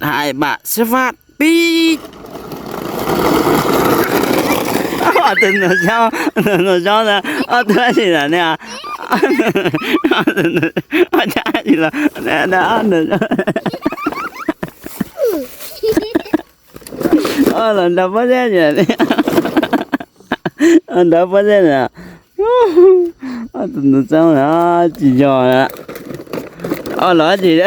Hai ba xab fab pib. Ob tug nus zoo, nus zoo na, ob tug dab tsi lawm ne? Ob tug nus zoo, ob tug dab tsi lawm? Ob los nrog pob zeb ne, nrog pob zeb na. Ob tug nus zoo na, tsis yog na. Ob los tsis,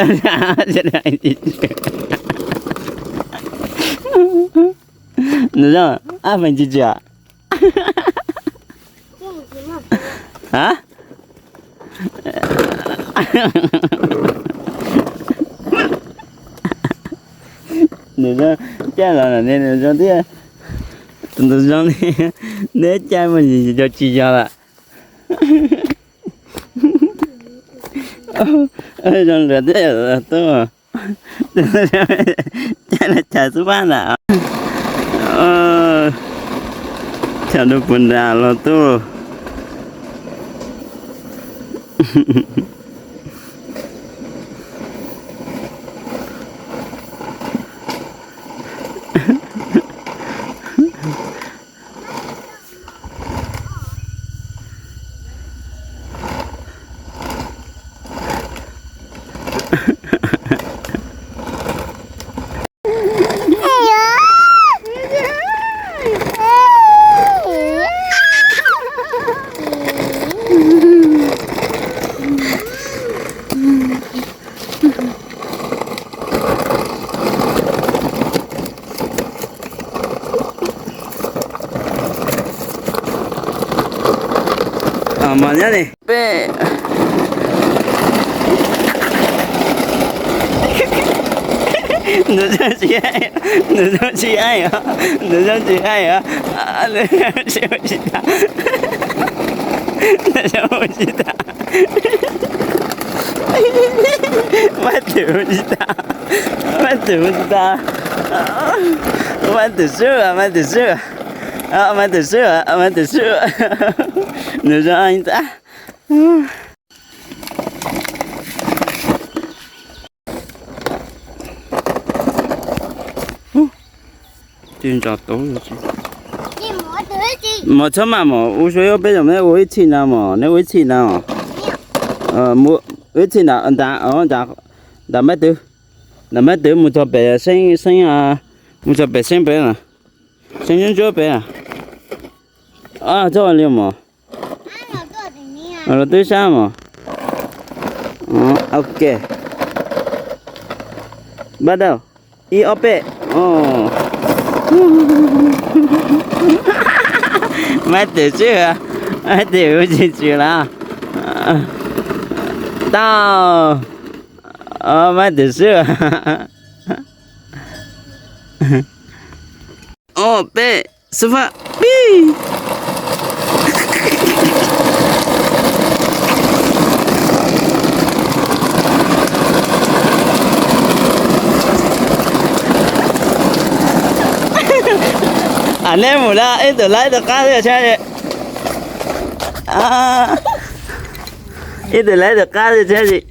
nus zoo, ab feem tsis tsis a? Nus zoo, caij los ne nus zoo thiab. Tus nus zoo li, neb caij mus yog tsis yog lawm. Zoo lawm thiab tub. Caij los cas xub pab ntawm. Chaw dub puas nra los tub. Mas nyob li peb, nws zoo tsis, nws zoo tsis aim os, nws zoo tsis aim os, nws zoo tsis ua tsis tag, nws zoo ua tsis tag. Maj twm ua tsis tag, maj twm ua tsis tag, maj twm swb, maj twm swb, maj twm swb, maj twm swb, nws zoo ntag. Ces ntsos tau. Mos txhob maj mos, ua suav yuav peb zaum neb ua ib txhij na mos, neb ua ib txhij na mos. Ib txhij ntawd, ntawm mab twv, ntawm mab twv mus txog pem seeb, seeb, mus txog pem seeb pem na, seeb ntsuab ntsuab pem na. Txhob li mos. Los twb sab mos. Ok. Bắt đầu. Ib ob peb. Maj twm swb, maj twm ua tsis tswm lawm. Tau. Maj twm swb. Ob peb xub fab pib. Neb mus na, ib tug lawv ib tug qab thiab. Ib tug lawv ib tug qab thiab.